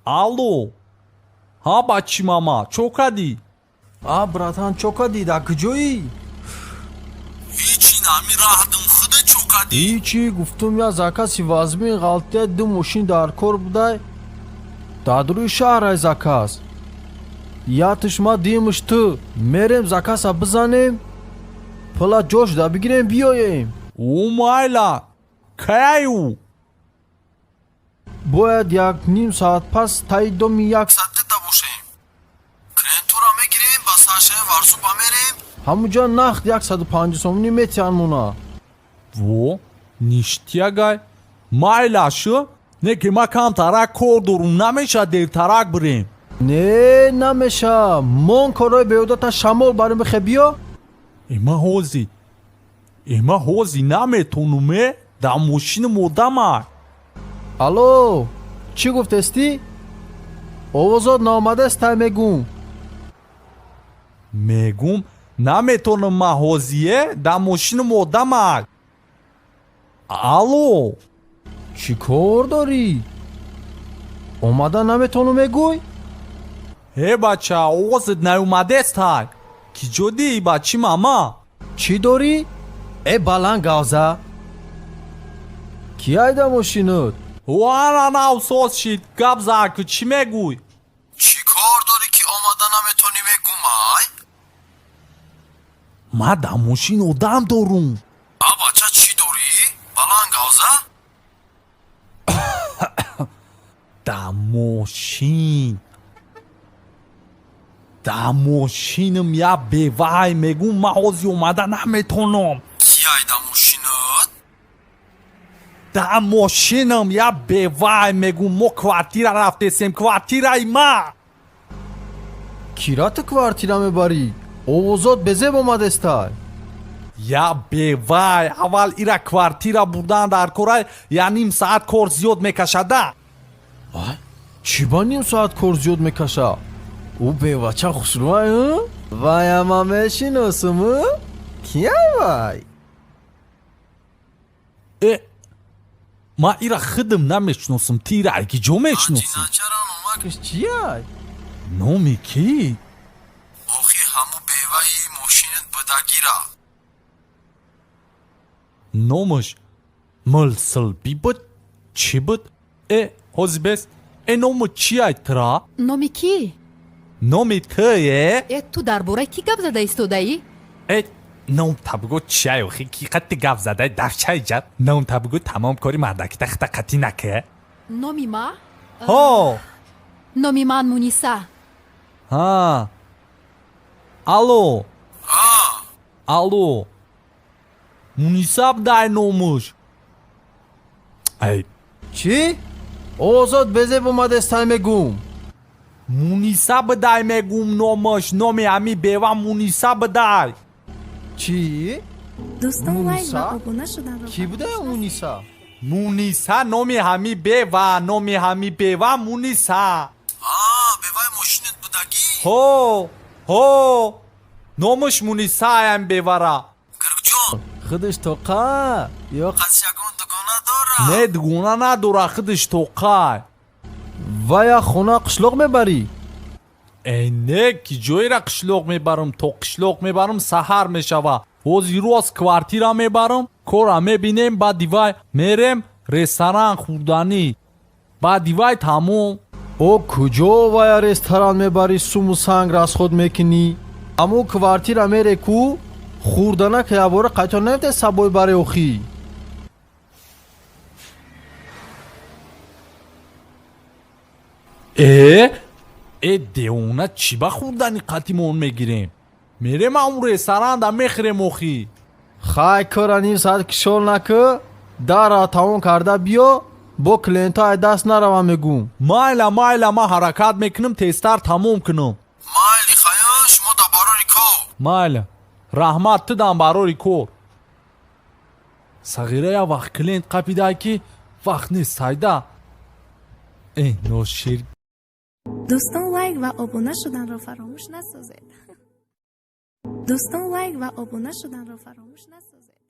Алло. Ҳа, бачи мама, чо кадӣ? А, братан, чо кадӣ, дар куҷоӣ? Ҳичи, нами раҳдим, худа чо кадӣ? Ҳичи, гуфтум я закази вазмин ғалтия, ду мошин дар кор будай. Дар рӯи шаҳрай заказ. Ятиш ма, димш ту. Мерем, заказа бизанем, пула ҷош да бигирем, биёем. Ӯ майла. Каяй ӯ? Бояд як ним соат пас таи доми як саддита бошем. Клиентура мегирем, ба саршаи Варзуба мерем. Ҳамуҷа нахт 150 сомонӣ метиҳанд мона. Во, ништиягай. Майла шу, не ки ма камтарак кор дорум, намеша дертарак бирем? Не, намеша. Мон корҳои беҳудата, шамол барем, бихе биё. Эма ҳози. Эма ҳози наметонум, э? Дар мошинам одамай. Алло, чӣ гуфтестӣ? Овозот наомадааст, тай мегум. Мегум, наметонам ма ҳозие, дар мошинам одамай. Алло. Чӣ кор дорӣ? Омада наметону мегӯй? Э, бача, овозат наомадестай. Ки ҷо дии, бачи мама? Чӣ дорӣ? Э, баланд гавза. Ки айда мошинут? Ана навсоз шид, гап зад ку, чӣ мегӯй? Чӣ кор дорӣ, ки омада наметонӣ мегумай? Ма дар мошин одам дорум. А, бача, чӣ дорӣ? Баланд гавза. Дар мошин. Дар мошинам як бевай, мегум, ман ҳози омада наметонам. Ки айда мошинут? Дар мошинам як бевай, мегум, мо квартира рафтесем, квартираи ма. Кира ту квартира мебарӣ? Овозот безеб омадестай. Я бевай, аввал ира квартира бурдан дар корай, я ним саат кор зиёд мекашада. Ай, чӣ ба ним соат кор зиёд мекаша? Ӯ бевача хушрӯай, вая ма мешиносум. Кияй вай? Э, ма ира худам намешиносам, ти ира ки ҷо мешиносӣ? Номакаш чияй? Номи кӣ? Охи, ҳаму беваи мошинат будагира. Номаш Милсилби буд, чӣ буд? Э, ҳози бес, э, ному чияй тра? Номи кӣ? Номи тие. Э, ту дар бораи кӣ гап зада истодаӣ? Э, ном та бугӯ, чияй охи, ки қати гап задай, давчай ҷаб, ном та бугӯ, тамом кори мардакита хита қатӣ наке. Номи ма? Ҳо. Номи ман Муниса. Ҳа, алло, алло, Муниса будай номуш, ай. Чӣ? Овозот безеб омадестай, мегум. Муниса будай, мегум, номаш, номи ҳами бева Муниса будай. Чӣ? Дӯстон, лайк ва Муниса? обуна шуданро Кӣ будай фаромӯш Муниса? Муниса, номи ҳами бева, номи ҳами бева Муниса. Беваи мошинат будагӣ? Ҳо, ҳо, номаш Муниса аям бевара. Гиргҷон худаш тоқа ё қас ягон дугона дора? Не, дугона надора, худаш тоқай. Вая хона қишлоқ мебарӣ? Э, не, ки ҷоера қишлоқ мебарам? То қишлоқ мебарам, саҳар мешава. Ҳози роз квартира мебарам, кора мебинем, баъди вай мерем ресторан, хӯрданӣ, баъди вай тамом. О, куҷо вая ресторан мебарӣ, суму санг расход мекунӣ? Аму квартира мере ку, хӯрданака якбора қайтор наёфте, сабой баре охӣ. Э, э, девона, чӣ ба хӯрдани қатимон мегирем? Мерем аму ресторанда, мехӯрем охӣ. Хай, кора ним соат кишол накӣ, дара тамом карда биё, бо клиентҳо ай даст наравам, мегум. Майла, майла, ман ҳаракат мекунам, тезтар тамом кунам. Майли, хая, шумо да барори кор. Майла, раҳмат, тудам барори кор. Сағира, як вақт клиент қапидай, ки вақт нест, сайда. Э, ношир. Дӯстон, лайк ва обуна шуданро фаромӯш насозед. Дӯстон, лайк ва обуна шуданро фаромӯш насозед.